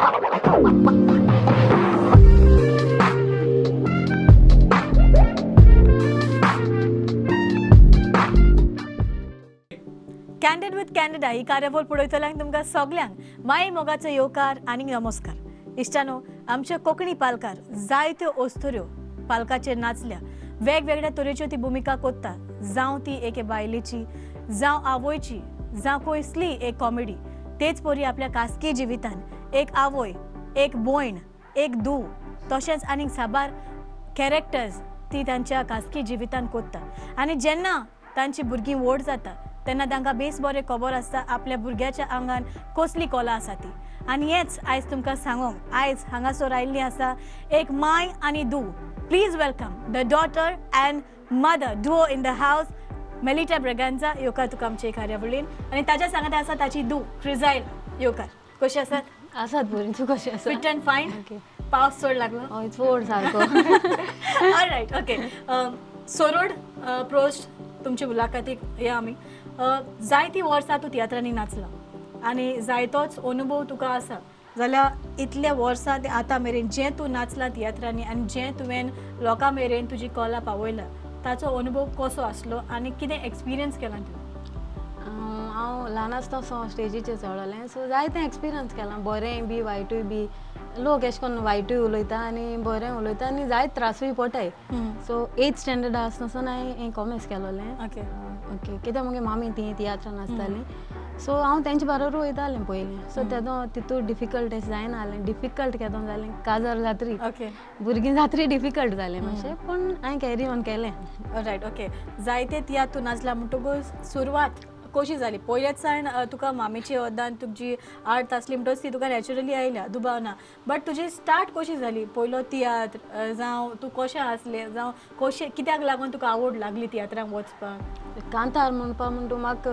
Candid with candida ही कार्यावळ पळयतल्यांक तुमकां सगल्यांक माई मोगाचो येवकार आनी नमस्कार. इश्टानो, आमच्या कोंकणी पालकार जायत्यो ओस्तोऱ्यो पालकाचेर नाचल्या, वेगवेगळ्या तरेच्यो ती भुमिका कोत्ता, जावं ती एके बायलेची, जावं आवयची, जावं कसली एक कॉमेडी. तेच परी आपल्या खासगी जिवितान एक आवय, एक भयण, एक धूव, तशेंच आनीक साबार कॅरेक्टर्स ती तांच्या खासगी जिवितान कोत्ता. आनी जेन्ना तांची भुरगीं व्हड जाता तेन्ना तांकां बेस बरें खबर आसता आपल्या भुरग्याच्या आंगान कसली कला आसा ती. आनी हेंच आयज तुमकां सांगोंक आयज हांगासर आयिल्ली आसा एक माय आनी धूव. Please welcome the daughter and mother duo in the house, Melita Braganza. येवकार तुका आमचे कार्यावळीन. आनी ताच्या सांगात आसा ताची धूव क्रिजायल. येवकार. कशी आसात? आसात बरी. तूं कशी आसा? Fit and fine. पावस चड लागलो? हय, चड सारको. Right, okay. सोरोड प्रोस्ट तुमची मुलाखतीक या आमी. जायतीं वर्सां तूं तियात्रांनी नाचला आनी जायतोच अनुभव तुका आसा, जाल्यार इतल्या वर्सां ते आतां मेरेन जें तूं नाचला तियात्रांनी आनी जें तुवें लोकां मेरेन तुजी कला पावयला ताचो अनुभव कसो आसलो आनी कितें एक्सपिरियन्स केला तुवें? हांव ल्हान आसतना स्टेजीचेर चडलें, सो जायतें एक्सपिरियन्स केलां, बरेंय बी वायटूय बी. लोक एशें कोन्न वायटूय उलयता आनी बरें उलयता आनी जायते त्रासूय पडटाय. सो एथ स्टँडर्ड आसतना हांवें कॉमर्स केलोलें. ओके ओके, कित्याक मुगे मामी ती तियात्रान आसताली, सो हांव तेंचे बरोबर वयतालें पयलीं. सो तेदो तितू डिफिकल्ट अशें जायना जालें. डिफिकल्ट केदो जालें काजार जात्री, भुरगीं जात्री डिफिकल्ट जालें मातशें, पूण हांवें कॅरी ऑन केलें. Right, okay. जायते तियात्र तूं नाचला म्हणटकूच सुरवात कशी जाली? पयलेच सावन तुका मामीची वरदान तुजी आर्ट आसली म्हणटकच ती तुका नॅचरली आयल्या, दुबाव ना. बट तुजी स्टार्ट कशी जाली? पयलो तियात्र जावं तूं कशें आसलें, जावं कशें कित्याक लागून तुका आवड लागली तियात्रांक वचपाक? कांतार म्हणपा म्हण तूं म्हाका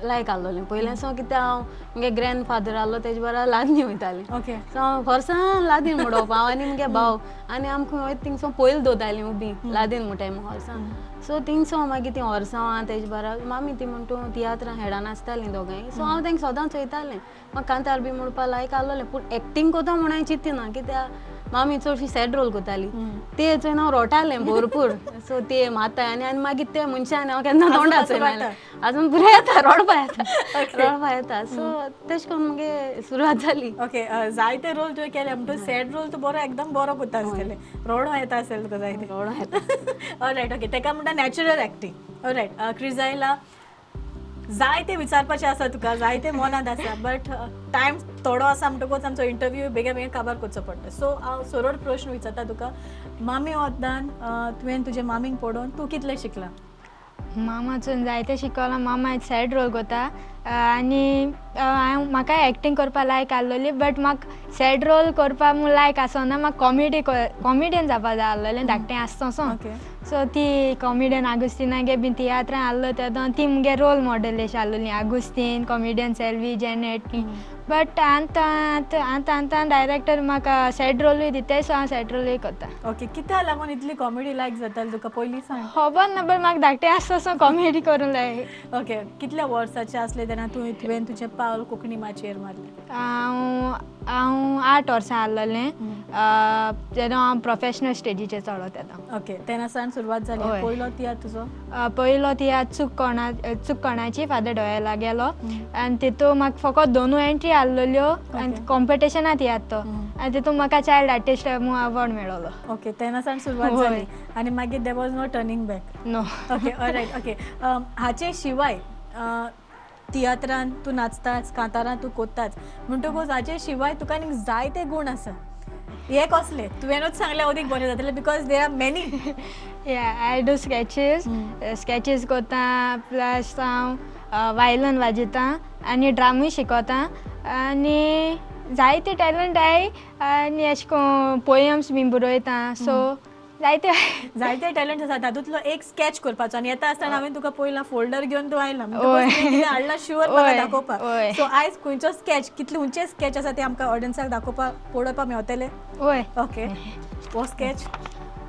लायक आहलोलें पयलें सावन, कित्याक हांव मुगे ग्रँड फादर आहलो तेजे बरोबर लादीन वयतालें. ओके. सो हांव होर्सान लादीन म्हणोवप हांव आनी मुगे भाव, आनी आमकां खंय वयता थिंगसो पयलीं दवरतालीं उबी लादीन म्हणटाय होर्सान. सो थिंगसो मागीर तीं होर्सांव तेजे बरोबर मामी ती म्हण तूं तियात्रां हेडान आसतालीं दोगांय. सो हांव तेंकां सदांच चोयतालें. म्हाका कांतार बी म्हणपा लायक आहलोलें, पूण एक्टींग कोता म्हूण हांवें चिंती ना, कित्याक मामी चडशी सॅड रोल कोताली, ते चोयन हांव रोटालें भरपूर. सो ते माताय आनी आनी मागीर ते मनशान हांव केन्ना तोंडा चोयना, आजून पुराय येता, रडपा येता, रडपा येता. सो तेश कोन्न मुगे सुरवात जाली. ओके, जायते रोल तुवें केले म्हणटकच सॅड रोल तूं बरो एकदम बरो कोत्ता आसतलें, रडो येता आसतलें तुका जायते. रडो येता. Right, okay. तेका म्हणटा नॅचरल एक्टींग. रायट, क्रिजायला जायते विचारपाचें आसा तुका, जायते मनांत आसा, बट टायम थोडो आसा म्हणटकूच आमचो इंटरव्यू बेगीन बेगीन काबार करचो पडटा. सो हांव सरळ प्रश्न विचारता तुका, मामी वरदान तुवें तुजे मामीक पळोवन तूं कितलें शिकलां? मामाचून जायते शिकलां. मामा एक सॅड रोल कोता आनी हांव म्हाका एक्टींग करपा लायक आहलोली, बट म्हाका सॅड रोल करपा म्हूण लायक आसना. म्हाका कॉमेडी कॉमेडियन जावपा जाय आहलोलें धाकटें आसतसो. सो ती कॉमेडियन आगुस्तिनागे बीन तियात्रां आहलो तेदो ती मुगे रोल मॉडल अशी आहलोली, आगुस्तीन, कॉमेडियन सेल्वी, जेनेट ती. बट आतां आतां आतां आतां डायरेक्टर म्हाका सॅड रोलूय दिताय, सो हांव सॅड रोलूय करता. ओके, कित्याक लागून इतली कॉमेडी लायक जाताली तुका पयलीं सांग? खबर ना, बट म्हाका धाकटें आसतसो कॉमेडी करूंक लायक. ओके, कितल्या वर्साचें आसलें तेन्ना तुवें तुजें पावल कोंकणी माचयेर मारलें? हांव हांव 8 वर्सां आहलोलें तेन्ना हांव प्रोफेशनल स्टेजीचेर चडलो तेन्ना. ओके, तेन्ना सावन सुरवात जाली. पयलो तियात्र तुजो? पयलो तियात्र चूक कोणाची, फादर डोयेला गेलो, आनी तितून म्हाका फकत 2 एंट्री आहलोल्यो आनी कॉम्पिटिशना तियात्र तो, आनी तितून म्हाका चायल्ड आर्टिस्ट म्हूण अवॉर्ड मेळोलो. ओके, तेन्ना सावन सुरवात जाली आनी मागीर there was no turning back? No. Okay, alright. Okay, हाचे शिवाय तियात्रान तूं नाचताच, कांतारान तूं कोत्ताच, म्हणटकूच हाचे शिवाय तुका आनीक जायते गूण आसा, हे कसले? तुवेंनूच सांगलें अदीक बरें जातलें, because there are many. Yeah, I do sketches, sketches कोत्ता, प्लस हांव वायलन वाजयता आनी ड्रामूय शिकोता आनी जायते टॅलंट आहाय आनी एशें कोन्न पोयम्स बीन बरयता. सो जायते जायते टॅलंट आसा, तातूंतलो एक स्केच करपाचो. आनी येता आसतना हांवें तुका पयला फोल्डर घेवन तूं आयला, कितें हाडला शुअर म्हाका दाखोवपाक. सो आयज खंयचो स्केच, कितले उंचे स्केच आसा ते आमकां ऑडियन्साक दाखोवपाक पळोवपाक मेवतले? हय. ओके, हो स्केच.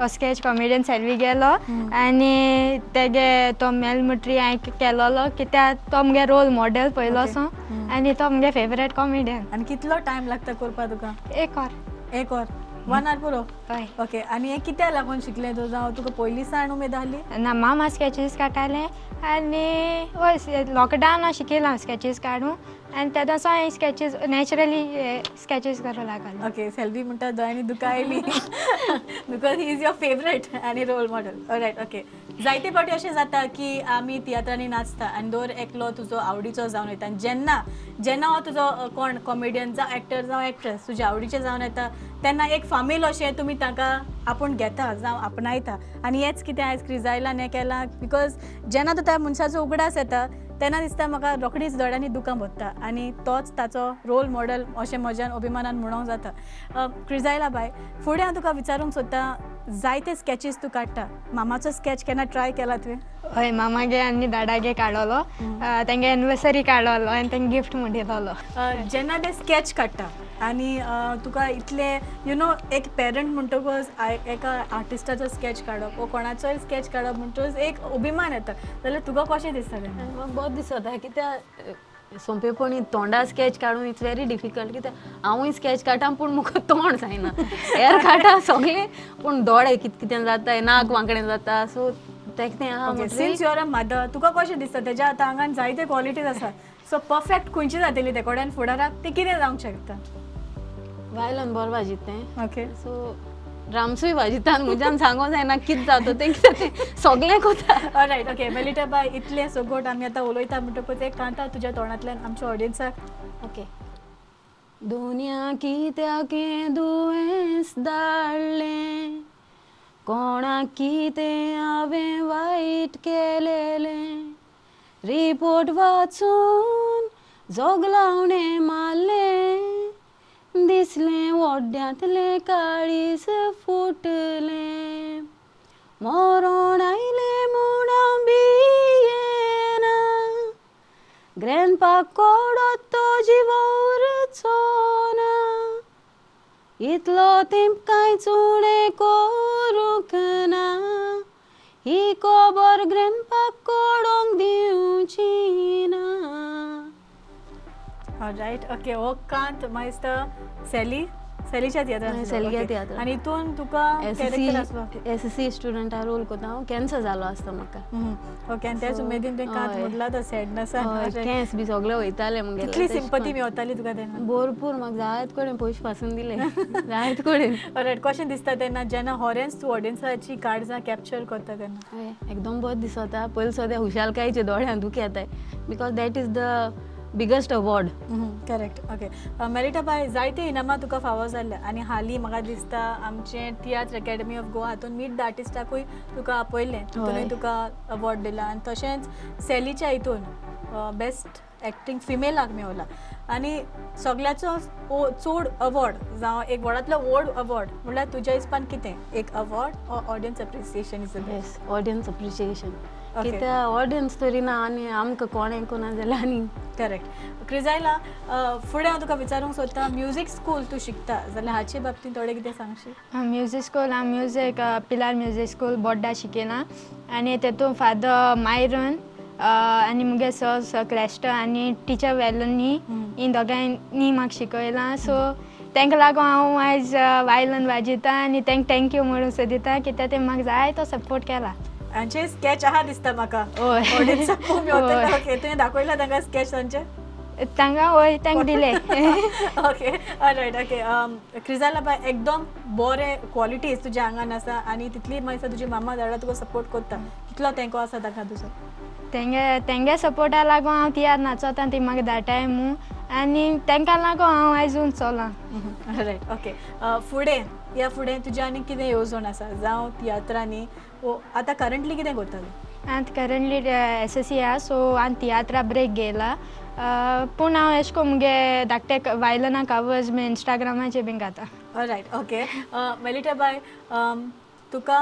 स्केच कॉमेडियन सेल्वी गेलो आनी तेगे तो मेल मुट्री हांवें केलोलो कित्याक तो मुगे रोल मॉडेल पयलो सो आनी तो मुगे फेवरेट कॉमेडियन. आनी कितलो टायम लागता करपाक तुका? एक वर. एक वर, 1 our पुरो? हय. ओके, आनी हें कित्याक लागून शिकलें तूं? जावं तुका पयलीं सावन उमेद आहली? ना, मामा स्केचीस काडटाले आनी हय लॉकडावन शिकयलां हांव स्केचीस काडूं आनी तेदोसो हांवें स्केचीस नॅचरली स्केचीस करूं लागलें. ओके, सेल्वी म्हणटा दोळ्यांनी दुकां आयली because he is your favourite आनी रोल मॉडल. All right, okay. जायते फावटी अशें जाता की आमी तियात्रांनी नाचता आनी दर एकलो तुजो आवडीचो जावन वयता आनी जेन्ना जेन्ना हो तुजो कोण कॉमेडियन जावं एक्टर जावं एक्ट्रेस तुज्या आवडीचे जावन येता तेन्ना एक फामील अशें तुमी तांकां आपूण घेता जावं आपणायता. आनी हेंच कितें आयज क्रिजायलान हें केलां because जेन्ना तो त्या मनशाचो उगडास येता तेन्ना दिसता म्हाका रोखडीच दोळ्यांनी दुकां भरता आनी तोच ताचो रोल मॉडल अशें म्हज्यान अभिमानान म्हणोंक जाता. क्रिजायला बाय, फुडें हांव तुका विचारूंक सोदता, जायते स्कॅचीस तूं काडटा, मामाचो स्कॅच केन्ना ट्राय केला तुवें? हय, मामागे आनी दादागे काडलो, तेंगे एनिवर्सरी काडलो आनी तेंगे गिफ्ट म्हूण दिलोलो. जेन्ना ते स्कॅच काडटा आनी तुका इतले you know एक पेरंट म्हणटकच एका आर्टिस्टाचो स्कॅच काडप वो कोणाचोय स्कॅच काडप म्हणटकच एक अभिमान येता, जाल्यार तुका कशें दिसता तेन्ना? म्हाका बरें दिसता कित्याक सोंपेपणी तोंडा स्कॅच काडून it's very difficult कित्याक हांवूय स्कॅच काडटा पूण म्हाका तोंड जायना, हेर काडटा सगळें पूण दोळे कितें कितें जाता, नाक वांकडें जाता, सो तें कितें आहा. Since you are a mother, तुका कशें दिसता तेज्या आतां आंगान जायते क्वॉलिटीज आसा, सो परफेक्ट खंयची जातली ते कडेन फुडाराक तें कितें जावंक शकता? वायलन बरें वाजयता तें. ओके, सो ड्राम्सूय वाजयता, म्हज्यान सांगो जायना कितें जाता तें, कितें तें सगळें कोता. ऑलरायट, ओके मेलिटा बाय, इतलें सगोट आमी आतां उलयता म्हणटकूच एक कांता तुज्या तोंडांतल्यान आमच्या ऑडियन्साक. ओके. दुनिया कित्याक दुयेंस धाडलें, कोणाक कितें हांवें वायट केलेलें, रिपोर्ट वाचून जोगलावणें मारलें, दिसलें वड्ड्यांतलें काळीज फुटलें, मरण आयलें म्हूण हांव भियेना, ग्रँडपाक कोडो तो जिव उरचो ना, इतलो तेंप कांयच उणें करूंक ना, ही खबर ग्रँडपाक कोडोंक दिवची ना. All right, okay. हो कांत म्हाका दिसता सॅली, सॅलीच्या तियात्रान. सॅलीच्या तियात्रान. आनी हितून तुका कॅरेक्टर आसलो एस एस सी स्टुडंटा रोल कोता हांव, कॅन्सर जालो आसता म्हाका. ओके, आनी त्याच उमेदीन तुवें कांत म्हटला तो सॅडनसान केंस बी सगळे वयताले मुगेले. कितली सिंपती मेवताली तुका तेन्ना? भरपूर, म्हाका जायत कडेन पयशे पासून दिले, जायत कडेन. ऑलरायट, कशें दिसता तेन्ना जेन्ना हॉरेंस तूं ऑडियन्साची काळजां कॅप्चर करता तेन्ना? हय, एकदम बरें दिसता. पयलीं सद्या खुशालकायेचे दोळ्यां दुख येताय because that is the biggest award. Correct. Okay Melita बाय, जायते इनामां तुका फावो जाल्ले आनी हालीं म्हाका दिसता आमचें तियात्र एकेडमी ऑफ गोवा हातून मीट the आर्टिस्टाकूय तुका आपयलें, तितूनय तुका अवॉर्ड दिला आनी तशेंच सॅलीच्या हितून बेस्ट एक्टींग फिमेलाक मेवला. आनी सगळ्याचो चड अवॉर्ड जावं एक व्हडांतलो व्हड अवॉर्ड म्हणल्यार तुज्या हिसपान कितें? एक award or audience appreciation is the best? Audience appreciation, कित्याक ऑडियन्स तरी ना आनी आमकां कोणें कोणा जाल्यार आनी. करेक्ट. क्रिजायला, फुडें हांव तुका विचारूंक सोदता, म्युजीक स्कूल तूं शिकता जाल्यार हाचे बाबतींत थोडें कितें सांगशी? म्युजीक स्कूल हांव म्युजीक पिलार म्युजीक स्कूल बोड्डा शिकयलां आनी तेतून फादर मायरन आनी मुगे सर सर क्लॅस्टर आनी टिचर वेलनी ही दोगांयनी म्हाका शिकयलां. सो तांकां लागून हांव आयज वायलन वाजयता आनी तांकां thank you म्हणून सोदिता कित्याक ते म्हाका जाय तो सपोर्ट केला. हांचे स्कॅच आहा दिसता म्हाका. हय. ओके, तुवें दाखयला तांकां स्कॅच तांचे? तांकां हय, तांकां दिले. ओके, ऑलरायट, ओके क्रिजाला बाय, एकदम बरे क्वॉलिटीज तुज्या आंगान आसा आनी तितली मागीर तुजी मामा दादा तुका सपोर्ट करता, कितलो तेंको आसा तांकां तुजो? तेंगे तेंगे सपोर्टा लागून हांव तियात्र नाचोता, ती म्हाका धाडटाय म्हूण आनी तांकां लागून हांव आयज चोलां. रायट, ओके फुडें ह्या फुडें तुज्या आनी कितें येवजण आसा जावं तियात्रांनी वो आतां करंटली कितें करता तूं? आतां करंटली एस एस सी आहा, सो हांवें तियात्रा ब्रेक घेयला, पूण हांव एशें कोन्न मुगे धाकटे वायलना कवर्स बी इंस्टाग्रामाचेर बीन घाता. रायट, ओके मेलिटा बाय, तुका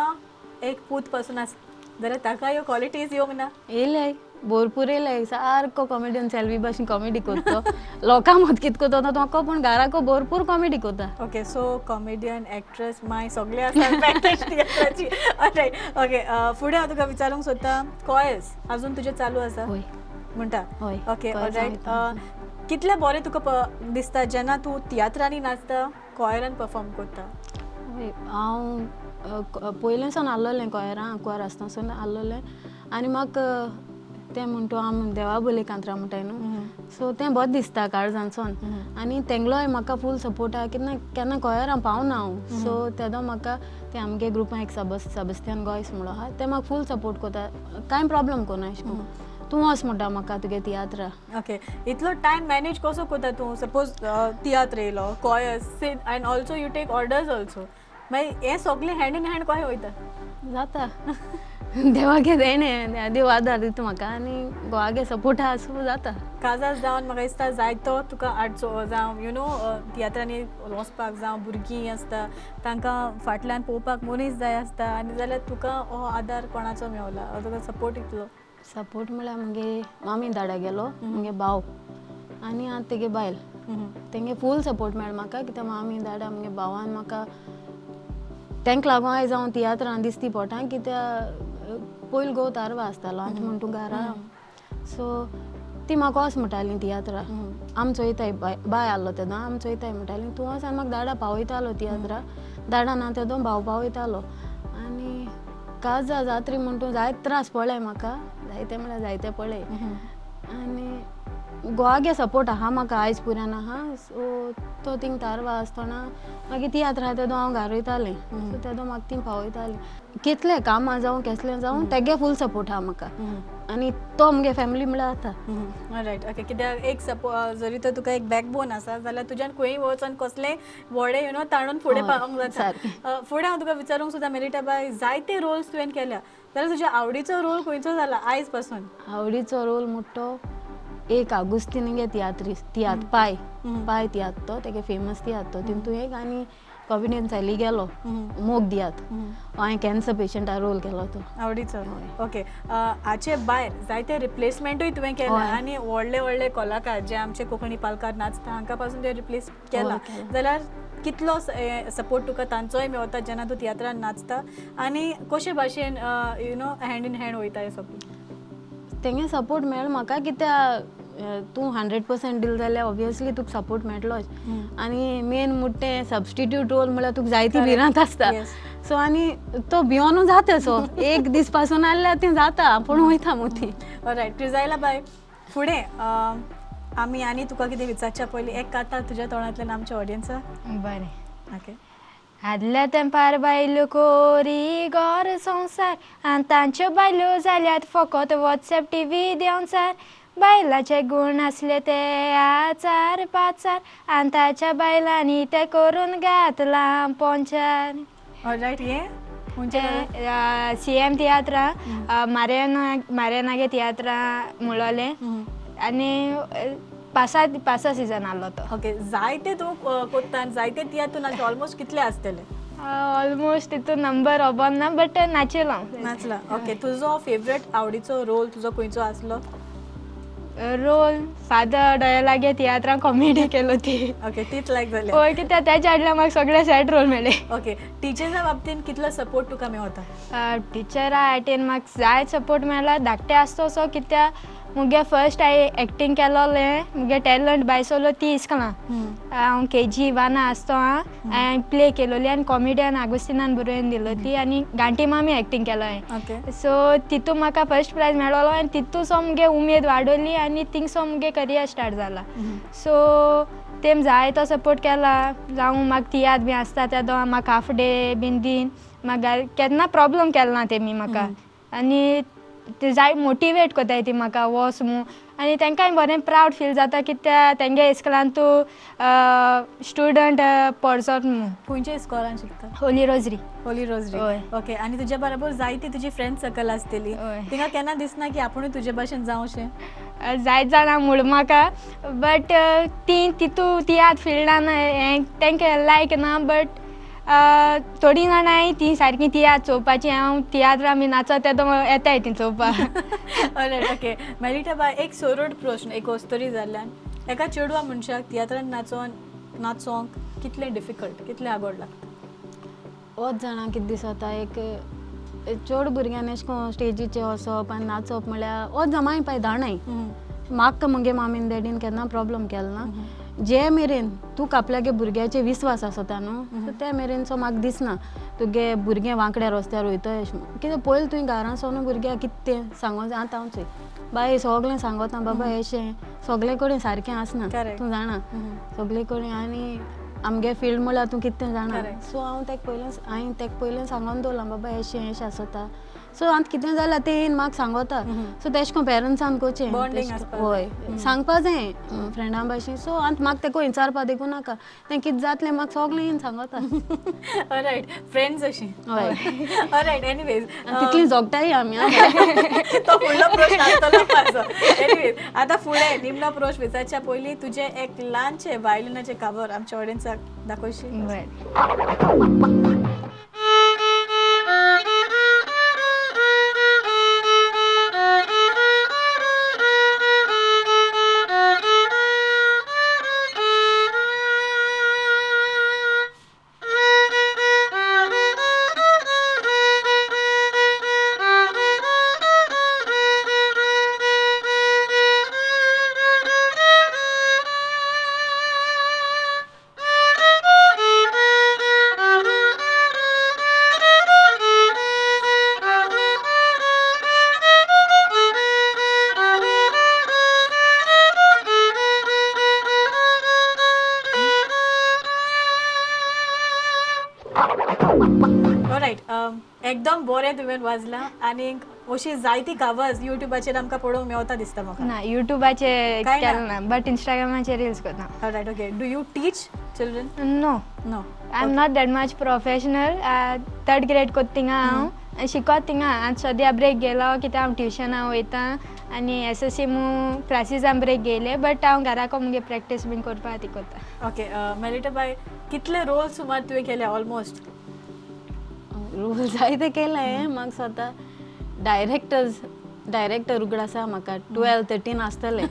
एक पूत पासून आसा जाल्यार ताका ह्यो क्वॉलिटीज येवंक ना? येयले. भरपूर येयले, सारको कॉमेडियन सेल्वी भाशेन कॉमेडी करता, लोकां मद कित करता तो, पूण घराको भरपूर कॉमेडी करता. ओके, सो कॉमेडियन, एक्ट्रेस, माय सगळे आसा पॅकेज तियात्राची. रायट, ओके, फुडें हांव तुका विचारूंक सोदता, कॉयर्स अजून तुजें चालू आसा म्हणटा? हय. ओके, रायट, कितलें बरें तुका दिसता जेन्ना तूं तियात्रांनी नाचता, कॉयरान परफॉर्म करता? हांव पयलें सावन आसलोलें कॉयरां, कुवार आसतना सावन आसलोलें आनी म्हाका तें म्हणटा आमी देवा बोले कांतरा म्हणटाय न्हू, सो तें बरें दिसता काळजानसून आनी तेंगलोय म्हाका फूल सपोर्ट आहा. केन्ना केन्ना कॉयरां पावना हांव, सो तेदो म्हाका ते आमगे ग्रुपान एक सबस्तियान गोयस म्हणून आहा, ते म्हाका फूल सपोर्ट करता, कांय प्रॉब्लम कोना अशें करून तूं वच म्हणटा म्हाका तुगे तियात्रा. ओके, इतलो टायम मॅनेज कसो करता तूं? सपोज तियात्र येयलो, choirs and also you take orders also, मागीर हें सगळें हँड इन हँड कशें वयता? जाता, देवागे देणें, देव आदार दिता म्हाका आनी घोवागे सपोर्ट आहा, सो जाता. काजार जावन म्हाका दिसता जायतो तुका आडचो जावं you know तियात्रांनी वचपाक, जावं भुरगीं आसता तांकां फाटल्यान पळोवपाक मनीस जाय आसता, आनी जाल्यार तुका हो आदार कोणाचो मेवला, तुका सपोर्ट इतलो? सपोर्ट म्हळ्यार मुगे मामी दाडा गेलो, मुगे भाव आनी आतां तेगे बायल, तेंगे फूल सपोर्ट मेळ्ळो म्हाका. कित्याक मामी दाडा मुगे भावान म्हाका तेंका लागून आयज हांव तियात्रान दिसती पोटा, कित्याक पयलीं घोव तारवा आसतालो, आतां म्हण तूं घरा, सो ती म्हाका वच म्हणटाली तियात्रा, आम चोयताय, बाय आहलो तेदो आम चोयताय म्हणटाली तूं वच, आनी म्हाका दाडा पावयतालो तियात्रा, दाडा ना तेदो भाव पावयतालो. आनी काजा जात्री म्हण तूं जायते त्रास पळय म्हाका, जायते म्हळ्यार जायते पळय, आनी गोवागे सपोर्ट आहा म्हाका आयज पुरान आहा. सो तो थिंग तारवा आसतना मागीर तियात्र तेदो हांव घार वयतालें, सो तेदो म्हाका तीं पावयतालीं. कितलें कामां जावं केसलें जावं तेगे फूल सपोर्ट आहा म्हाका आनी तो मुगे फॅमिली म्हळ्यार जाता. रायट, ओके, कित्याक एक सपो जरी तर तुका एक बॅकबोन आसा जाल्यार तुज्यान खंय वचोन कसलें व्हडें you know ताणून फुडें पावोंक जाता. फुडें हांव तुका विचारूंक सुद्दां मेलिटा बाय, जायते रोल्स तुवें केल्या, जाल्यार तुज्या आवडीचो रोल खंयचो जाला आयज पासून? आवडीचो रोल म्हणटा एक आगुस्तीन तियात्रीस, तियात्र पाय पाय तियात्र, तो तेगे फेमस तियात्र तो तितून एक, आनी कॉमेडियन सायली गेलो मोग दियात, हांवें कॅन्सर पेशंटा रोल केलो तो आवडीचो. ओके, हाचे भायर जायते रिप्लेसमेंटूय तुवें केला आनी व्हडले व्हडले कलाकार जे आमचे कोंकणी पालकार नाचता हांकां पासून ते रिप्लेस केला, जाल्यार कितलो सपोर्ट तुका तांचोय मेवता जेन्ना तूं तियात्रान नाचता आनी कशे भाशेन you know hand in hand वयता हें सगळें? तेंगे सपोर्ट मेळ्ळो म्हाका, कित्याक तूं 100% दिलें जाल्यार ऑब्वियसली तुका सपोर्ट मेळटलोच, आनी मेन म्हणटा तें सबस्टिट्यूट रोल म्हळ्यार तुका जायती भिरांत आसता, सो आनी तो भियोनू जाता, सो एक दीस पासून आसल्यार तें जाता, आपूण वयता मोती. रायट, क्रिजायला बाय, फुडें आमी आनी तुका कितें विचारच्या पयलीं एक कांतार तुज्या तोंडांतल्यान आमच्या ऑडियन्साक. बरें, ओके. आदल्या तेंपार बायलो कोरी घर संवसार, आनी तांच्यो बायलो जाल्यात फकत वॉट्सएप टिवी देंवचार, बायलाचे गूण आसले ते आचार पाचार, आनी ताच्या बायलांनी ते करून घातलां पोंचार. रायट, हें सीएम तियात्रा मारियानागे तियात्रा म्हणलोलें आनी पासा सिजन आहलो तो. ओके, जायते तूं कोत्ता, जायते तियात्र तूं नाचला, ऑलमोस्ट कितले आसतले? ऑलमोस्ट तितून नंबर खबर ना, बट नाचेलो हांव. नाचला. ओके, तुजो फेवरेट आवडीचो रोल तुजो खंयचो आसलो? रोल फादर डयलागे तियात्रां कॉमेडी केलो ती. ओके, तीच लायक जाली. हय, कित्याक तेज्या आडल्यान म्हाका सगळे सॅड रोल मेळ्ळे. ओके, टिचर्सा बाबतीन कितलो सपोर्ट तुका मेवता? टिचरा आयटीन म्हाका जाय सपोर्ट मेळ्ळा, धाकटे आसतो सो, कित्याक मुगे फर्स्ट हांवें एक्टींग केलोलें, मुगे टॅलंट बायसोलो ती इस्कलां. हांव केजी वाना आसतो हांवें प्ले केलोली आनी कॉमेडियन आगोस्तिनान बरोवन दिलो ती, आनी गांठी मामी एक्टींग केलो हांवें. सो तितू म्हाका फर्स्ट प्रायज मेळोलो आनी तितू सो मुगे उमेद वाडोली आनी थिंगसो मुगे करियर स्टार्ट जाला. सो तेम जाय तो सपोर्ट केला, जावं म्हाका तियात्र बी आसता तेदो म्हाका हाफ डे बीन दीन म्हाका केन्ना प्रॉब्लम केलो ना तेमी म्हाका, आनी ते जाय मोटिवेट कोताय ती म्हाका वोस म्हूण, आनी तेंकांय बरें प्रावड फील जाता की त्या तेंगे इस्कलान तूं स्टुडंट पडचोत म्हूण. खंयच्या इस्कॉलान शिकता? Holy Rosary. Holy Rosary. Okay, आनी तुज्या बरोबर जायती तुजी फ्रेंड सर्कल आसतली, तिंगा केन्ना दिसना की आपुणूय तुजे भाशेन जावशें? जायत जाणां म्हूण म्हाका, बट ती तितू तियात्र फिल्डान हें तेंकां लायक ना, बट थोडीं जाणां आहाय तीं सारकीं तियात्र चोवपाची. हांव तियात्रां आमी नाचत तेदो येताय तीं चोवपाक. All right, okay. मेलिटा बाय, एक सरळ प्रश्न, एक अस्तोरी जाल्ल्यान, एका चेडवा मनशाक तियात्रान नाचोन नाचोंक कितलें डिफिकल्ट, कितलें आगोड लागता? ओत जाणां कितें दिसता, एक चड भुरग्यांक एशें कोन्न स्टेजीचेर वचप आनी नाचप म्हळ्यार ओत जाण माय धाडनाय. म्हाका मुगे मामीन डॅडीन केन्ना प्रॉब्लम केलो ना. जे मेरेन तुका आपल्यागे भुरग्याचेर विस्वास आसता न्हू, सो ते मेरेन सो म्हाका दिसना तुगे भुरगें वांकड्या रस्त्यार वयता अशें म्हूण. कित्याक पयलीं तुवें घरां सोन भुरग्याक कितें तें सांगो जाय. आतां हांव चोय बाय सगळें सांगोता, बाबा एशें सगळे कडेन सारकें आसना, तूं जाणा सगळे कडेन, आनी आमगे फिल्ड म्हळ्यार तूं कितें जाणा. सो हांव तेका पयलें, हांवें तेका पयलें सांगोन दवरलां, बाबा एशें एशें आसता. सो आतां कितें जाल्यार तें येवन म्हाका सांगोता. सो तेशें कोन्न पेरंट्सान करचें, हय सांगपा जाय फ्रेंडां भाशेन. सो आतां म्हाका तेका विचारपा देखून नाका, तें कितें जातलें म्हाका सगळें येवन सांगोता. ऑलरायट, फ्रेंड्स अशीं. हय. ऑलरायट, एनिवेज, तितली जोगताय आमी. तो फुडलो प्रश्न आसतलो म्हाजो. एनिवेज, आतां फुडें निमणो प्रश्न विचारच्या पयलीं तुजें एक ल्हानशें वायलिनाचें काबर आमच्या ऑडियन्साक दाखयशी? बरें. एकदम बरें तुवें वाजलां आनी अशी जायती कावर्स युट्यूबाचेर आमकां पळोवंक मेवता दिसता म्हाका. ना, युट्यूबाचेर केलें ना, बट इंस्टाग्रामाचेर रिल्स करता. Alright, okay. Do you teach children? No. No. I am not that much professional. Third grade कोत्ता थिंगा हांव, शिकोत थिंगा. आतां सद्या ब्रेक गेलो कित्याक हांव ट्युशनाक वयता आनी एस एस सी मू क्लासीसान ब्रेक घेयले, बट हांव घराको मुगे प्रॅक्टीस बीन करपा ती करता. ओके, मेलिटा बाय, कितले रोल सुमार तुवें केले ऑलमोस्ट? रोल जायते केले म्हाका स्वता. डायरेक्टर उगड आसा म्हाका 12-13 आसतले.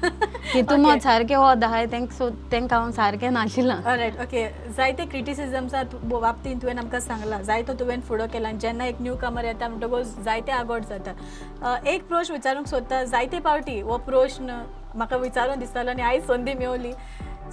तितून मत सारकें हो आहाय तेंक, सो तेंकां हांव सारकें नाशिल्लां. All right, okay. जायते क्रिटिसिजम्सा बाबतींत तुवें आमकां सांगलां, जायतो तुवें फुडो केला. जेन्ना एक न्यू कमर येता म्हणटकूच जायते आगोड जाता. एक प्रश्न विचारूंक सोदता, जायते पावटी हो प्रश्न म्हाका विचारून दिसतालो आनी आयज संदी मेवली.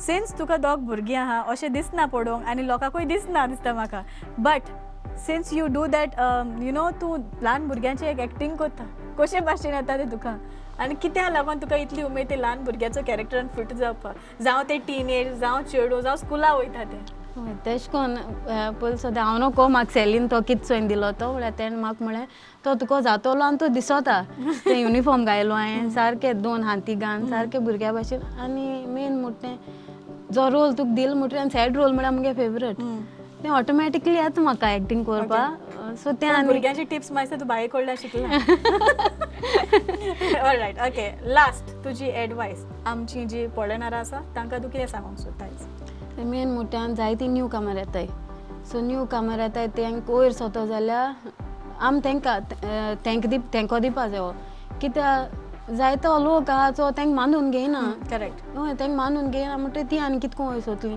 सिन्स तुका दोग भुरगीं आहा अशें दिसना पळोवंक आनी लोकांकूय दिसना दिसता म्हाका, but since you do that, you know, तूं ल्हान भुरग्यांची एक एक्टींग करता, कशे भाशेन येता तें तुका आनी कित्याक लागून तुका इतली उमेद ते ल्हान भुरग्याचो कॅरेक्टरान फिट जावपाक, जावं ते टिनेज, जावं चेडूं, जावं स्कुला वयता तें? हय, तेशें कोन्न पयलीं सद्दां हांव नको म्हाका सेलीन तो कितें चोयन दिलो तो म्हळ्यार तेणें म्हाका म्हळें तो तुका जातलो आनी तूं दिसता तें युनिफॉर्म घायलो हांवें सारकें दोन हाती घान सारकें भुरग्या भाशेन. आनी मेन म्हणटा तें जो रोल तुका दिलो म्हणटकीर आनी सॅड रोल म्हळ्यार मुगे फेवरेट, तें ऑटोमॅटिकली येता म्हाका एक्टींग करपाक. सो तें आनी भुरग्यांची टिप्स मातशें तूं बाये कडल्यान शिकला. All right, okay. लास्ट तुजी एडवायस आमची जी पळयणारां आसा तांकां तूं कितें सांगूंक सोदता? मेन म्हणटा जायती न्यू कामार येताय, सो न्यू कामार येताय तेंक वयर सोतो जाल्यार आम तेंकां तेंक दी तेंको दिवपा जायो, कित्याक जायतो लोक आहा जो तेंक मानून घेयना. करेक्ट. हय, तेंक मानून घेयना म्हणटकीर ती आनी कितको वयर सोतली.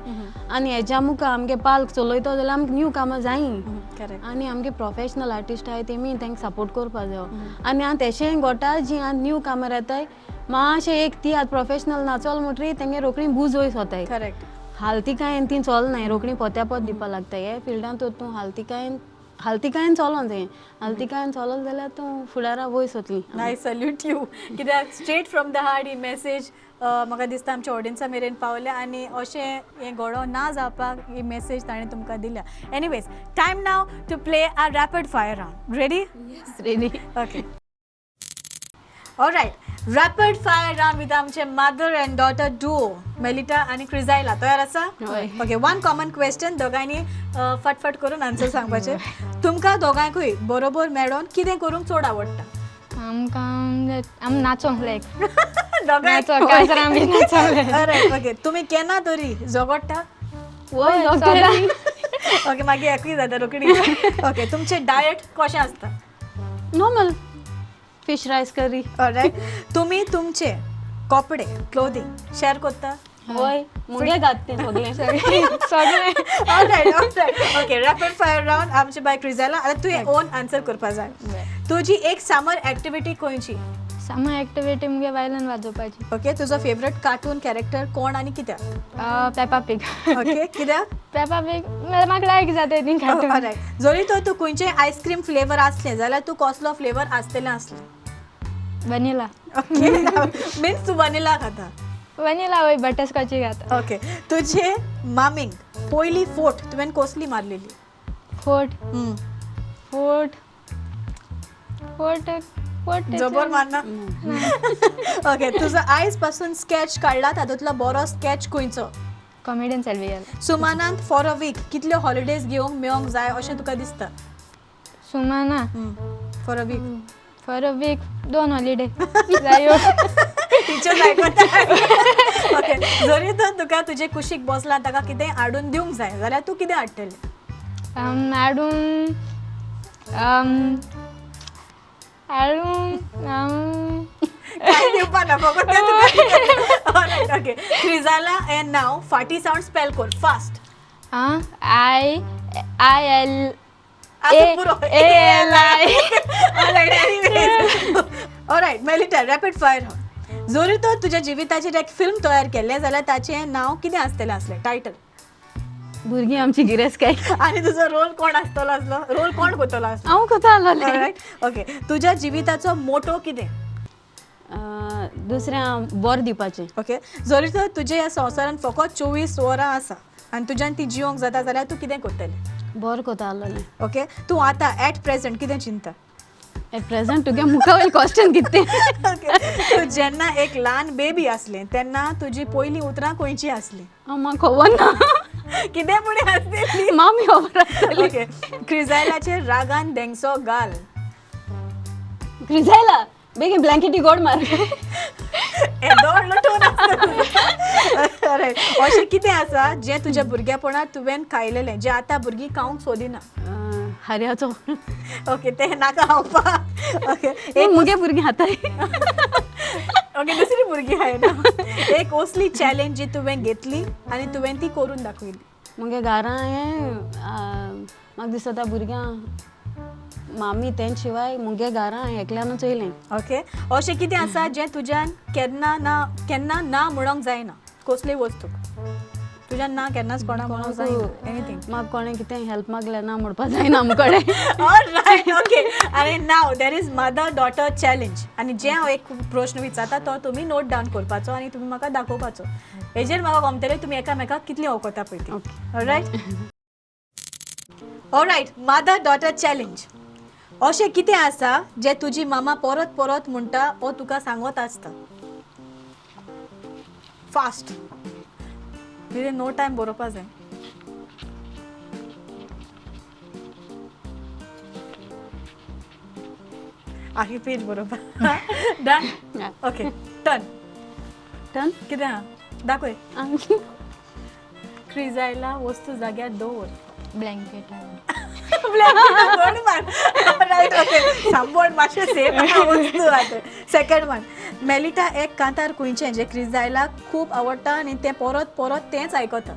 आनी हेज्या मुखार आमगे पाल्क चलयतो जाल्यार आमकां न्यू कामां जायी. करेक्ट. आनी आमगे प्रोफेशनल आर्टिस्ट आहाय तेमी तेंकां सपोर्ट करपा जायो. आनी आतां तेशेंय घोटा जी आतां न्यू कामार येताय मातशें एक ती आतां प्रोफेशनल नाचोल म्हणटकीर तेंगे रोखडी बूज वयर सोताय. करेक्ट. हालतिकायेन ती चलनाय, रोखडी पोत्या पोत दिवपा लागता. हे फिल्डान तर तूं हालतिकायेन चलोन जाय, हालतिकायेन चलोल जाल्यार तूं फुडारा वयर सोतली. I salute you, कित्याक straight from the heart he message म्हाका दिसता आमच्या ऑडियन्सा मेरेन पावल्या आनी अशें हें घडो ना जावपाक ही मेसेज ताणें तुमकां दिल्या. Anyways, time now to play our rapid fire round. Ready? Ready. Okay, alright, rapid fire round with आमचे mother and daughter duo Melita आनी क्रिजायला. तयार आसा? हय. ओके, वन कॉमन क्वेश्चन, दोगांयनी फटफट करून आन्सर सांगपाचें. तुमकां दोगांयकूय बरोबर मेळोन कितें करूंक चड आवडटा? आमकां आम नाचोंक लायक दोगांय? नाचो काजरां बी नाचोंक. Alright, okay. तुमी केन्ना तरी झगडटा? वय. सदां. ओके, मागीर एकूय जाता रोखडी. ओके, तुमचें डायट कशें आसता? Normal fish rice curry. Alright, तुमी तुमचे कपडे क्लोदींग शेअर करता? वय, मुगे घात तें सगळें. सगळें. Alright, alright. Okay, rapid fire round आमचे बाय क्रिजाला. आतां तुवें ओन आन्सर करपा जाय. तुजी एक समर एक्टिविटी खंयची? समर एक्टिविटी मुगे वायलन वाजोवपाची. ओके, तुजो फेवरेट कार्टून कॅरेक्टर कोण आनी कित्याक? पेपा पीग. ओके, कित्याक? पेपा पीग म्हाका लायक जाता ती कार्टून. ऑलरायट, जरी तर तूं खंयचेय आयस्क्रीम फ्लेवर आसलें जाल्यार तूं कसलो फ्लेवर आसतलें आसलें? वनिला. ओके, मिन्स तूं वनिला खाता? वनिला वय, बटरस्कॉची खाता. ओके, तुजे मामीक पयली फोट तुवें कसली मारलेली? फोट फोट फोट फोट. जबर मारना. ओके, तुजो आयज पासून स्कॅच काडला तातूंतलो बरो स्कॅच खंयचो? कॉमेडियन सेल्वी गेला. सुमानांत फॉर अ वीक कितल्यो हॉलिडेज घेवंक मेळोंक जाय अशें तुका दिसता? Sumana for a week. For a week 2 holiday जायो. टिचर आयकता. ओके, जरी तर तुका तुजे कुशीक बसला ताका कितेंय हाडून दिवंक जाय जाल्यार तूं कितें हाडटलें? हाडून हाडून काय दिवपा ना, फकत तें तुका. ऑलरायट, ओके, क्रिजाला हें नांव फाटी सावन स्पेल कर फास्ट. आं, I I L आतां पुरो. A L I. Alright, anyways. Alright, Melita, rapid fire. जरी तर तुज्या जिविताचेर एक फिल्म तयार केल्लें जाल्यार ताचें नांव कितें आसतलें आसलें टायटल? भुरगीं आमची गिरेस्तकाय. आनी तुजो रोल कोण आसतलो आसलो, रोल कोण करतलो आसलो? हांव कोता आसलोलें. ऑलरायट, ओके, तुज्या जिविताचो मोटो कितें? दुसऱ्या बोर दिवपाचें. ओके, जरी तर तुज्या ह्या संवसारांत फकत 24 वरां आसा आनी तुज्यान ती जिवंक जाता जाल्यार तूं कितें करतलें? बोर कोता आसलोलें. ओके, तूं आतां एट प्रेझेंट कितें चिंता? एट प्रेझेंट तुगे मुखा वयलें क्वेश्चन कितें? ओके, तूं जेन्ना एक ल्हान बेबी आसलें तेन्ना तुजी पयलीं उतरां खंयचीं आसलीं? हांव म्हाका खबर ना. कितें फुडें आसतली? मामी खबर आसतली. ओके, क्रिजायलाचेर रागान धेंगसो घाल. क्रिजायला बेगीन ब्लँकेटी गोड मार. येदो व्हडलो टोन आसता. अशें कितें आसा जें तुज्या भुरगेपणांत तुवें खायलेलें जें आतां भुरगीं खावंक सोदिना? हऱ्याचो. ओके, तें नाका खावपाक. ओके, एक मुगे भुरगीं खाताय. ओके, दुसरी भुरगीं खायना. एक असली चॅलेंज जी तुवें घेतली आनी तुवें ती करून दाखयली? मुगे घरां हें म्हाका दिसता भुरग्यां मामी तेंच शिवाय मुगे घरां एकल्यानूच चोयलें. ओके, अशें कितें आसा जें तुज्यान केन्ना ना केन्ना ना म्हणोंक जायना, कसलीय वस्तूक तुज्यान ना केन्नाच कोणा म्हणोंक जायना, एनीथिंग? म्हाका कोणें कितें हेल्प मागलें ना म्हणपा जायना आमकडे. ऑलरायट, ओके, आनी now there is mother daughter challenge. आनी जें हांव एक प्रश्न विचारता तो तुमी नोट डावन करपाचो आनी तुमी म्हाका दाखोवपाचो. हेजेर म्हाका कळटलें तुमी एकामेकाक कितली वळखता पळय ती. Alright, alright, mother daughter challenge. अशें कितें आसा जें तुजी मामा परत परत म्हणटा ओ तुका सांगत आसता? फास्ट, कितें नो टायम बरोवपा जाय. आखी पेज बरोवपा. डन? Okay, turn. Turn. कितें आहा दाखय. क्रिजायला वस्तू जाग्यार दवर. ब्लँकेट. रायट, ओके, सांबोड मातशें सेम वस्तू आतां. सेकंड वन, मेलिटा एक कांतार खंयचें जें क्रिजायलाक खूब आवडटा आनी तें परत परत तेंच आयकता?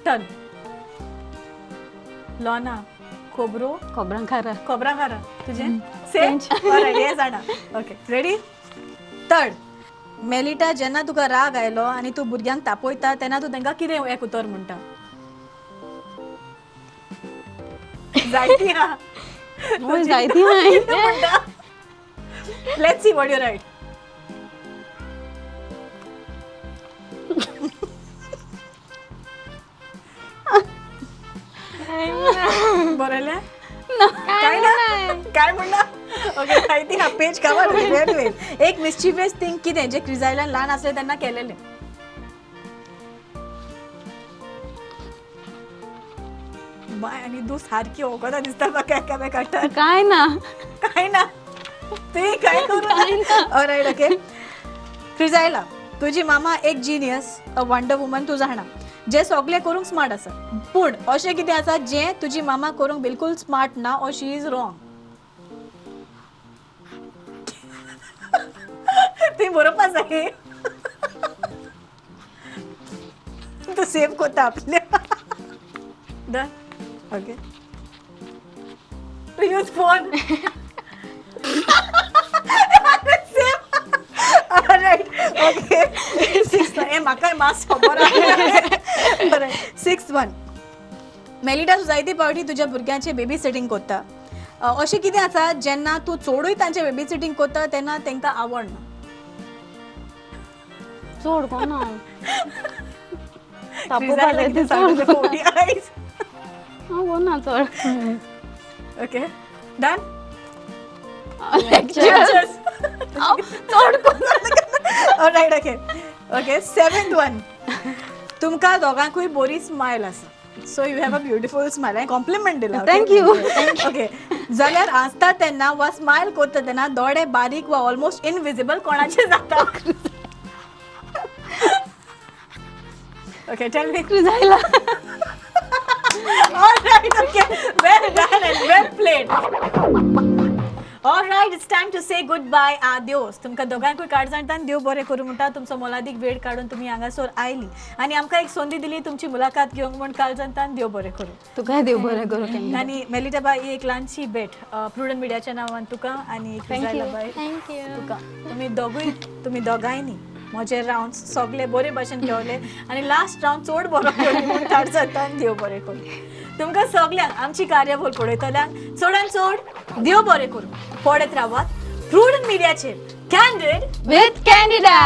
टर्न. लोना खबरो. खबरां खारा. खबरां खारा तुजें सेम. ऑलरायट, हें जाणा. ओके, रेडी, थर्ड, मेलिटा जेन्ना तुका राग आयलो आनी तूं भुरग्यांक तापयता तेन्ना तूं तांकां कितें एक उतर म्हणटा? जायती आहा. वय जायती हांवें. कितें म्हणटा? Let's see what you write. बरयलें? काय ना, काय म्हणना. ओके, जायती आहा पेज काबार. एक मिस्चिवियस थिंग कितें जें क्रिजायलान ल्हान आसलें तेन्ना केलेलें? बाय आनी तूं सारकी वखदां दिसता म्हाका एकामेकाक. काय ना. काय ना, तुवें काय करूं? ऑलरायट, ओके, क्रिजायला, तुजी मामा एक जिनियस, अ वंडर वुमन, तूं जाणा, जे सगळें करूंक स्मार्ट आसा, पूण अशें कितें आसा जें तुजी मामा करूंक बिलकुल स्मार्ट ना or she is wrong? ती बरोवपा जाय, तूं सेव कोता आपल्या. Done. Okay, to use phone. Same. Right, okay. Six हे म्हाकाय मास खबर. बरें, सिक्स वन. मेलिटा, तूं जायते फावटी तुज्या भुरग्यांचे बेबी सिटींग कोत्ता. अशें कितें आसा जेन्ना तूं चडूय तांचे बेबी सिटींग कोत्ता तेन्ना तांकां आवडना? चड कोण हांव तापोवपा जाय ते चड. हांव कोणा चड. Okay, done. Lecture. चड. Right, okay. Seventh one. तुमकां दोगांकूय बरी स्मायल आसा, so you have a beautiful smile. हांवें कॉम्प्लिमेंट दिला. Thank you. Okay, जाल्यार हांसता तेन्ना वा स्मायल करता तेन्ना दोळे बारीक वा ऑलमोस्ट इनविजिबल कोणाचे जाता? Okay, tell me. क्रिजायला. All right, okay. Well done and well played. All right, it's time to say goodbye, adios. तुमकां दोगांकूय काळजांतल्यान देव बरें करूं म्हणटा. तुमचो मोलादीक वेळ काडून तुमी हांगासर आयली आनी आमकां एक संदी दिली तुमची मुलाखत घेवंक म्हूण काळजांतल्यान देव बरें करूं. तुका देव बरें करूं केन्ना. आनी मेलिटा बाय, ही एक ल्हानशी भेट प्रुडंट मिडियाच्या नांवान तुका आनी Thank you. Bye thank you. तुका. तुमी दोगूय, तुमी दोगांयनी म्हजे रावंड सगळे बरे भाशेन खेळले आनी लास्ट रावंड चड बरो खेळ्ळी म्हूण काळजांतल्यान देव बरें करूं. तुमकां सगल्यांक, आमची कार्यावळ पळयतल्यांक चडान चड देव बरें करूं. पळयत रावात प्रुडंट मिडियाचेर कॅन्डीड विथ कॅन्डिडा.